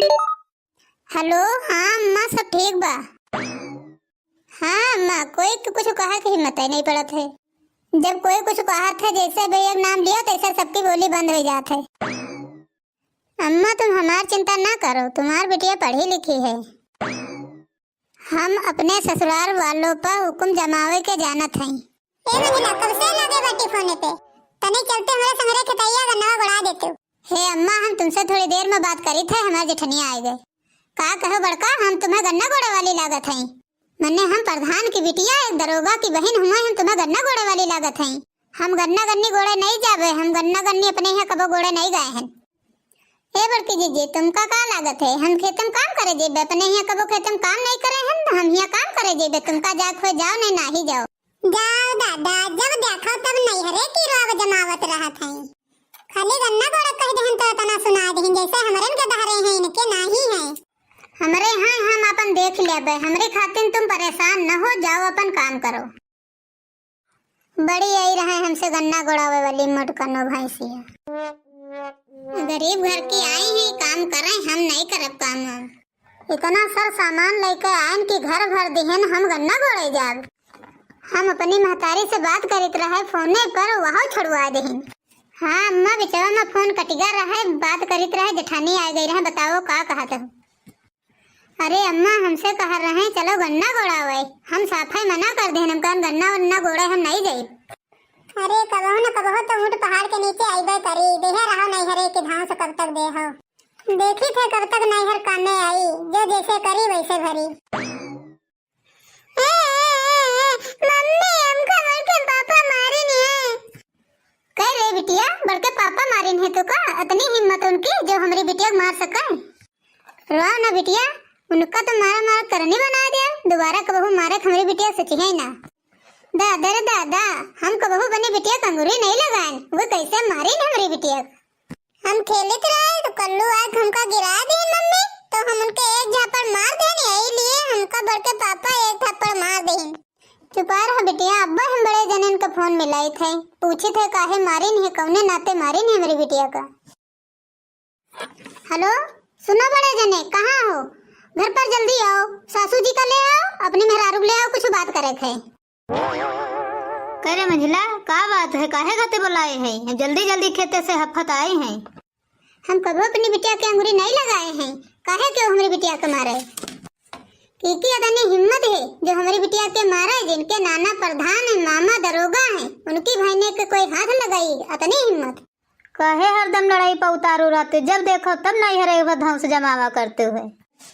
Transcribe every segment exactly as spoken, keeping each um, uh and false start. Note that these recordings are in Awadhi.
हेलो, हाँ अम्मा, सब ठीक बा। हाँ अम्मा, कोई के कुछ कहे के हिम्मत ही नहीं पड़त है। जब कोई कुछ कहत है, जैसे भैया के नाम लिया, तैसे सबकी बोली बंद हो जात है। अम्मा, तुम हमार चिंता ना करो, तुम्हार बिटिया पढ़ी लिखी है। हम अपने ससुराल वालों पर हुकुम जमावे के जानत हई। ए मंझला, कब से लगे बाटी फोने पे? तने चलते हमरे संगरे खेतैया गन्नवा गोड़ा देतू। हे अम्मा, हम तुमसे थोड़ी देर में बात करी थे, हमार जेठनिया आए गए। का कहो बड़का, हम तुम्हें गन्ना गोड़े वाली लागत हई? मन्ने हम प्रधान की बिटिया, एक दरोगा की बहिन हुआ, हम तुम्हें गन्ना गोड़े वाली लागत हई? हम गन्ना गन्नी गोड़े नहीं जाबे, हम गन्ना गन्नी अपने यहाँ कबो गोड़े नहीं गए हैं। ए बड़की जीजी, तुमका का लागत है, हम खेतम काम करे जेबे? अपने यहाँ कबो खेतम काम नहीं करे हैं, हम यहाँ काम करे जेबे, तुमका जाए खोए जाओ, नहीं नाही जाओ। जाओ दादा, जब देखो तब नैहरे की रोब जमावत रहत हैं। खाली गन्ना गोड़े कह देहन तो इतना सुना देहन, जैसे हमरन के धरे हैं, इनके नाही हैं। हमरे हैं, हम अपन देख लेबे, हमरे खातिर तुम परेशान न हो, जाओ अपन काम करो। बड़ी आई रहे हमसे गन्ना गोड़ावे वाली मोटकनो भैंसिया। गरीब घर की आई हैं, काम करें, हम नहीं करब काम वाम। इतना सर सामान लेके आयन कि घर भर दिहन, हम गन्ना गोड़े जाब। हम अपनी महतारी से बात करित रहे फोने पर, वहाँ छुड़वा दिहन। हाँ अम्मा, बिचवा में फोन कटिगा रहे, बात करित रहे, जेठानी आ गई रहे, बताओ का कहत हो? अरे अम्मा, हमसे कह रहे हैं चलो गन्ना गोड़ावे, हम साफे मना कर देन, हम कहन गन्ना वन्ना गोड़े हम नहीं जाई। अरे कबहू न कबहू तो ऊँट पहाड़ के नीचे आइबे करी, देहे रहो नैहरे के धांस कब तक देहो। देखी थे कब तक नैहर कामे आई, जो जैसे करी वैसे भरी। ए, ए, ए, ए, मम्मी, हमका बड़के पापा मारिन है। कह रे बिटिया, बड़के पापा मारिन है तो का? इतनी हिम्मत उनकी जो हमरी बिटिया के मार सके? रोआ ना बिटिया, उनका तो मारा मारा करनी बना दिया, दोबारा कबहू मारे के हमरी बिटिया सोचिहैं ना। दादा रे दादा, हम कबहू अपनी बिटिया के अंगुरी नहीं लगाएन, वो कैसे मारिन हमरी बिटिया के। हम खेलित रहे तो कल्लू आके हमका गिरा दीन मम्मी, तो हम उनके एक झापड़ मार देन, यही लिए हमका बड़के पापा एक झापड़ मार दीन। चुपा रहा बिटिया, अब्बा हम बड़े जनन का फोन मिलाइत है, पूछित है काहे मारिन है, कौने नाते मारिन है हमरी बिटिया का। हेलो, सुनो बड़े जने, कहाँ हो? घर पर जल्दी आओ, सासू जी का ले आओ, अपनी मेहरारू को ले आओ, कुछ बात करे थे। करे मंझला, का बात है, काहे खातिर बुलाए हैं? हम जल्दी जल्दी खेते से हफत आए हैं। हम कबो अपनी बिटिया के अंगुरी नहीं लगाए हैं, काहे के हमरी बिटिया के मारे? की की अदनी हिम्मत है जो हमरी बिटिया के मारे, जिनके नाना प्रधान है, मामा दरोगा है, उनकी बहिने के कोई हाथ लगाई, अतनी हिम्मत। काहे हरदम लड़ाई पर उतारू रहते, जब देखो तब नैहरे के धौंस जमावा करते हुए।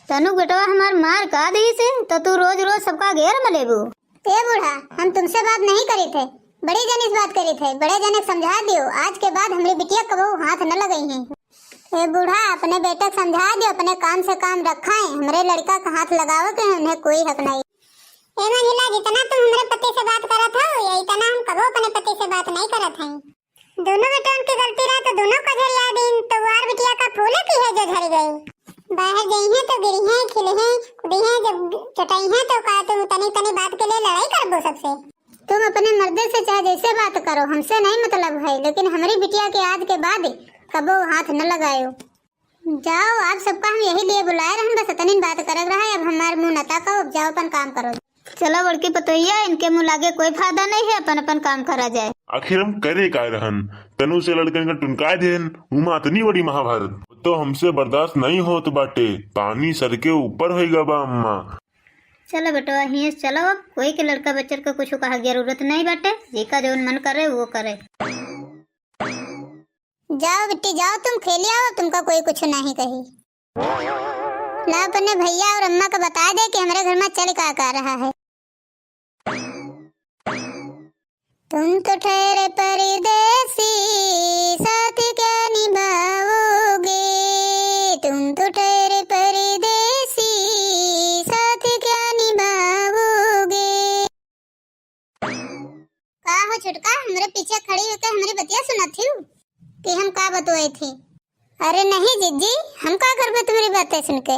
तनु बेटवा हमार मार का दी से, तो तू रोज रोज सबका घेर में लेबू। ए बूढ़ा, हम तुमसे बात नहीं करी थे, बड़े जने से बात करी थे, बड़े जने के समझा दियो, आज के बाद हमरी बिटिया कबो हाथ न लगई है। ए बूढ़ा, अपने बेटे के समझा दियो, अपने काम से काम रखाएं, हमरे लड़का का हाथ लगावे के है, उन्हें कोई हक नहीं। ए मंझला, जितना तुम हमरे पति से बात करत हो, ये इतना हम कबो अपने पति से बात नहीं करत हई। दोनों बेटन की गलती रहा तो दोनों को झरिया दीन, तो वार बिटिया का फूले की है जो झर गई। बाहर गई हैं तो गिरी हैं, खिले हैं, कूदी हैं, जब चटाई हैं तो का तुम तनी तनी बात के लिए लड़ाई करबो सबसे? तुम अपने मर्दे से चाहे जैसे बात करो, हमसे नहीं मतलब है, लेकिन हमरी बिटिया के आज के बाद कबो हाथ न लगायो। जाओ, आप सबका हम यही लिए बुलाए रहन, बस इतनी बात करब रहा है। अब हमार मुंह न ताको, अब जाओ अपन काम करो। चलो बड़की पतोहिया, इनके मुँह लागे कोई फायदा नहीं है, अपन अपन काम करा जाए। आखिर हम करे का रहन, तनु से लड़कन का टुनकाए देन, उमा इतनी बड़ी महाभारत। तो हमसे बर्दाश्त नहीं होत बाटे, पानी सर के ऊपर होइगा बा अम्मा। चलो बेटवा, हिये से चलो, अब कोई के लड़का बच्चर का कुछ कहा जरूरत नहीं बाटे, जेका जौन मन करे वो करे। जाओ बिट्टी जाओ, तुम खेली आओ, तुमका कोई कुछ नहीं कही। ला अपने भैया और अम्मा का बता दे कि हमरे घर में चल का का रहा है। तुम तो ठहरे परदेसी, साथ क्या निभाओगे? तुम तो ठहरे परदेसी, साथ क्या निभाओगे? का हो छोटका, हमरे पीछे खड़ी होके हमरी बतिया सुनत हिउ कि हम का बतुआई थी? अरे नहीं जिज्जी, हम का करबे तुम्हरी बातें सुन के?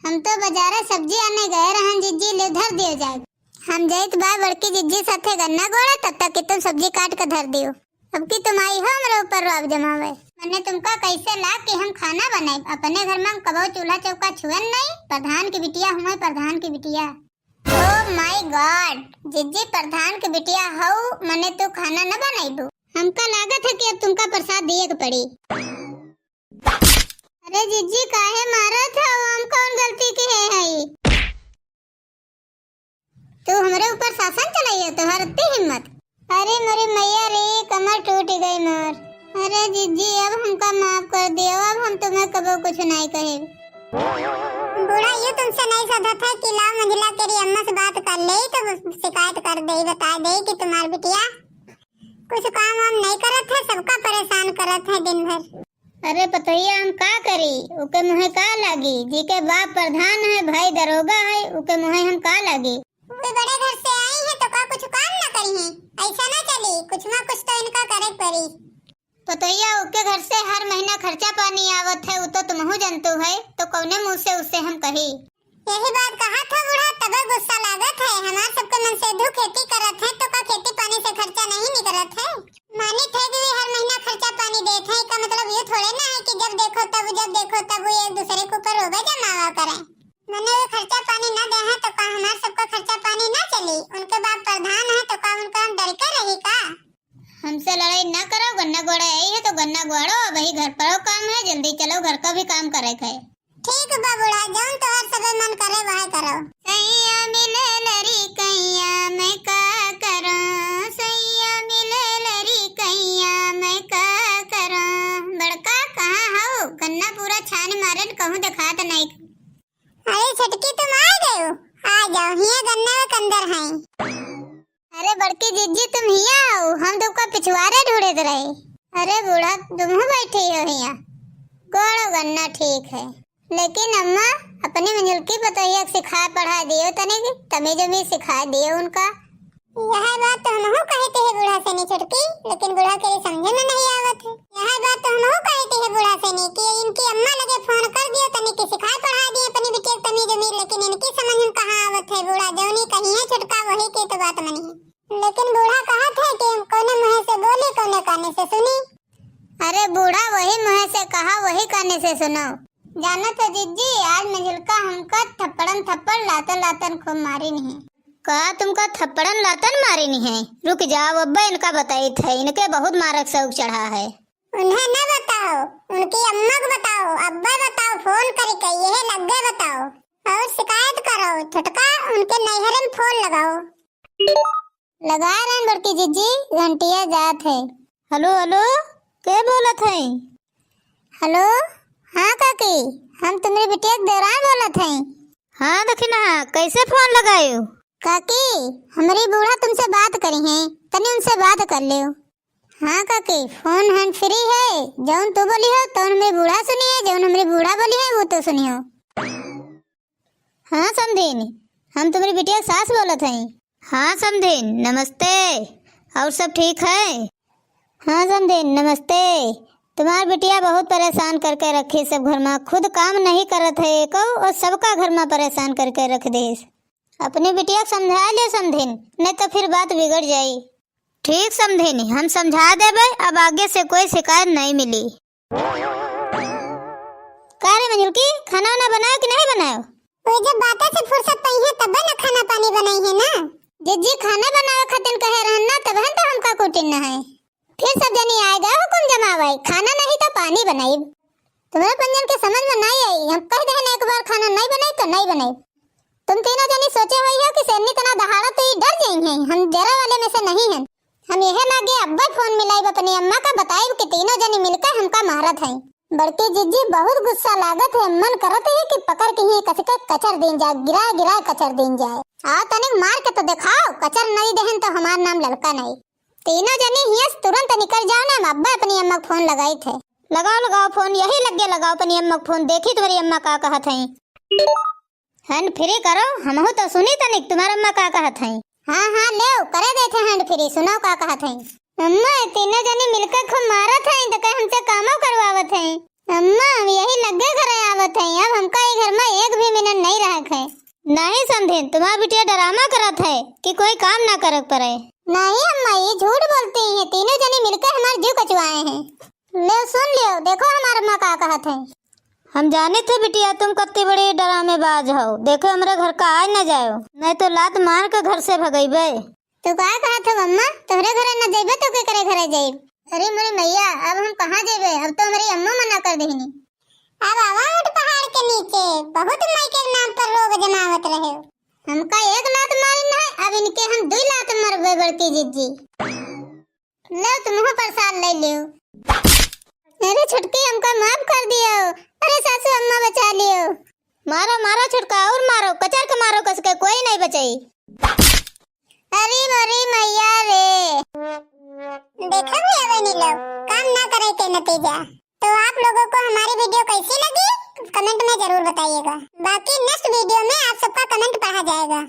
हम तो बाजारे सब्जी आने गए रहन जिज्जी, ले धर दियो जाए। हम जाइत बा बड़की जिज्जी साथे गन्ना गोड़े, तब तक कि तुम सब्जी काट के धर दियो। अब की तुम आई हो हमरे ऊपर रोब जमावे। मने तुमका कैसे लाग कि हम खाना बनाइब? अपने घर में हम कबो चूल्हा चौका छुएन नहीं। प्रधान की बिटिया हुए, प्रधान की बिटिया। Oh my God, जिज्जी प्रधान की बिटिया हऊ, मने तू खाना न बनाइबू? हमका लागत है कि अब तुमका प्रसाद दिए के पड़ी। अरे जिज्जी, काहे मारत हो? हम कौन गलती किहे हई? तू हमरे ऊपर शासन चलाइयो, तोहर अत्ती हिम्मत। अरे मोरे मैया रे, कमर टूट गई मोर। अरे जिज्जी, अब हमका माफ कर दियो, अब हम तुम्हें कबो कुछ नहीं कहे। बूढ़ा यूं तुमसे नहीं सधत है कि लाओ मंझला केरी अम्मा से बात कर ले, तो शिकायत कर दे, बता दे कि तुम्हार बिटिया कुछ काम वाम नहीं करत है, सबका परेशान करत है दिन भर। अरे पतोहिया, हम का करी, उके मुँहे का लागी, जी के बाप प्रधान है, भाई दरोगा है, उके मुँहे हम का लागी। वे बड़े घर से आई है तो का कुछ काम न करी है? ऐसा ना चली, कुछ ना कुछ तो इनका करे पड़ी। पतोहिया, उके घर से हर महीना खर्चा पानी आवत है, उ तो तुमहू जनतू है, तो कौने मुँह से उसे हम कही? यही बात कहा था बूढ़ा, तबे गुस्सा लागत है। हमार सबके मनसेधू खेती करत है, तो का खेती पानी से खर्चा नहीं निकलत है? मानी थे भी हर महीना खर्चा पानी देत है, का मतलब ये थोड़े ना है कि जब देखो तब, जब देखो तब वो एक दूसरे के ऊपर रोबे जमावा करे। मने वो खर्चा पानी ना दे है, तो का हमार सबका खर्चा पानी ना चली? उनके बाप प्रधान है, तो का उनका हम डर के रही का? हमसे लड़ाई ना करो, गन्ना गोड़ा आई है तो गन्ना गोड़ो, अब ही घर परो काम है, जल्दी चलो, घर का भी काम करे के है। ठीक बा बूढ़ा, जौन तोहर सबे मन करे वह करो। सैया मिले लरी कैया मैं का करो, सैया मिले लरी कैया मैं का करो। बड़का कहाँ हो? गन्ना पूरा छान मारन, कहूँ देखात नहीं। अरे छोटकी, तुम आ गए हो? आ जाओ, हिया गन्ना के अंदर हैं। अरे बड़की जिज्जी, तुम हिया आओ, हम तुमका पिछुआरे ढूंढत रहे। अरे बूढ़ा, तुमहू बैठी हो हिया। गोड़ो गन्ना ठीक है, लेकिन अम्मा, अपनी मंझुलकी पतोहिया के सिखाए पढ़ाए दियो तनिक, तमीज उमीज सिखाए दियो उनका। यह बात तो हमहू कहते हैं बूढ़ा से नहीं छोटकी, लेकिन बूढ़ा के समझे में नहीं आवत है। यह बात तो हमहू कहते हैं बूढ़ा से नहीं कि इनकी अम्मा लगे फोन कर दियो तनिक कि सिखाए पढ़ाए दियो अपनी बिटिया के तमीज उमीज, लेकिन इनकी समझ में कहाँ आवत है बूढ़ा, जौनी कही है छोटका वही के तो बात मनी है। लेकिन बूढ़ा कहत है कि हम कौने मुँह से बोली, कौने काने से सुनी। अरे बूढ़ा, वही मुँह से कहा, वही काने से सुनो। जानो तो जिज्जी, आज मंझुलका हमका थप्पड़न थप्पड़, लातन लातन खूब मारिन है। का तुमका थप्पड़न लातन मारिन है? रुक जाओ, अब्बे इनका बताइत है, इनके बहुत मारक शौक चढ़ा है। उन्हें न बताओ, उनकी अम्मा को बताओ, अब्बे बताओ, फोन करके यही लग्गे बताओ और शिकायत करो। छोटका, उनके नैहरे में फोन लगाओ। लगा रहन बड़की जिज्जी, घंटिया जात है। हेलो, हेलो, के बोलत है? हेलो, हाँ काकी, हम तुम्हरी बिटिया के देवरान बोलत है। हाँ दखिनहा, कैसे फोन लगायो? काकी, हमरी बूढ़ा तुमसे बात करी है, तनी उनसे बात कर लियो। हाँ काकी, फोन हैंड फ्री है, जौन तू बोली हो तौन हमरी बूढ़ा सुनी है, जौन हमरी बूढ़ा बोली है वो तू सुनी हो। हाँ समधिन, हम तुम्हरी बिटिया के सास बोलत हई। हाँ समधिन, नमस्ते। और सब ठीक है? हाँ समधिन, नमस्ते। तुम्हार बिटिया बहुत परेशान करके रखी सब घर मा, खुद काम नहीं करत है एको और सबका घर मा परेशान करके रख देस। अपनी बिटिया के समझा लियो समधिन, नहीं तो फिर बात बिगड़ जाई। ठीक समधिन, हम समझा देबे, अब आगे से कोई शिकायत नहीं मिली। का रे मंझुलकी, खाना वाना बनायो कि नहीं बनायो? वो जब बातें से फुर्सत पाई है तब न खाना पानी बनाई है ना। जिज्जी खाना बनावे खातिर कहे रहन ना, तब हम तो हमका कुटिन न है। फिर सब जनी आए गए हुकुम जमावे, खाना नहीं तो पानी बनाई। तुम्हरे पंजन के समझ में नहीं आई, हम कह देहन एक बार खाना नहीं बनाई तो नहीं बनाई। तुम तीनों जनी सोचे हुई हो कि शेरनी तना दहाड़ा तो ये डर जाई हैं, हम जरा वाले में से नहीं हैं। हम यह लागे अब्बे फोन मिलाइब अपनी अम्मा का, बताइब कि तीनों जनी मिलकर हमका मारत हैं। बड़की जिज्जी बहुत गुस्सा लागत है, मन करत है कि पकड़ के ही कस के कचर दीन जाए, गिरा गिरा कचर दीन जाए। आओ तनिक मार के तो दिखाओ, कचर नहीं देहन तो हमार नाम ललका नहीं। तीनों जनी हियस तुरंत निकल जाओ ना, हम अब्बे अपनी अम्मा को फोन लगाई थे। लगाओ लगाओ फोन, यही लग्गे लगाओ अपनी अम्मा को फोन, देखी तुम्हारी अम्मा का कहत हैं। हैंड फ्री करो, हमहू तो सुनी तनिक तुम्हार अम्मा का कहत हैं। हाँ हाँ, लेव, करे देत है हैंड फ्री, सुनो का कहत हैं। अम्मा, तीनों जनी मिलकर खूब मारत हैं, तो कहे हमसे कामो करवावत हैं। अम्मा, हम यही लग्गे घरे आवत हैं, अब हमका ई घर में एक भी मिनट नहीं रहक है। नहीं समधिन, तुम्हार बिटिया ड्रामा करत है कि कोई काम ना करक पड़े। नहीं अम्मा, ये झूठ बोलती हैं, तीनों जनी मिलकर हमार जीव कचवाए हैं। ले सुन लियो, देखो हमार अम्मा का कहत है। हम जानित है बिटिया, तुम कत्ती बड़ी डरामेबाज हो। देखो हमरे घर का आए न जाओ, नहीं तो लात मार के घर से भगइबे। तू का कहत हो अम्मा? तोहरे घरे न जइबे तो केकरे घरे जइब? अरे मोरी मैया, अब हम कहाँ जइबे? अब तो हमरी अम्मा मना कर देहनी। अब आवा उठ पहाड़ के नीचे, बहुत माई के नाम पर रोब जमावत रहे। हमका एक लात मारी न है, अब इनके हम दुई लात मरबे बड़की जिज्जी। लो तुमहू प्रसाद ले लियो। अरे छुटकी, हमका माफ कर दियो। अरे सासू अम्मा बचा लियो। मारो मारो छुटका और मारो, कचर के मारो कस के, कोई नहीं बचाई। अरे मोरी मैया रे। देखा भी हवे नी लोग, काम ना करे के नतीजा। तो आप लोगों को हमारी वीडियो कैसी लगी, कमेंट में जरूर बताइएगा। बाकी नेक्स्ट वीडियो में आप सबका कमेंट पढ़ा जाएगा।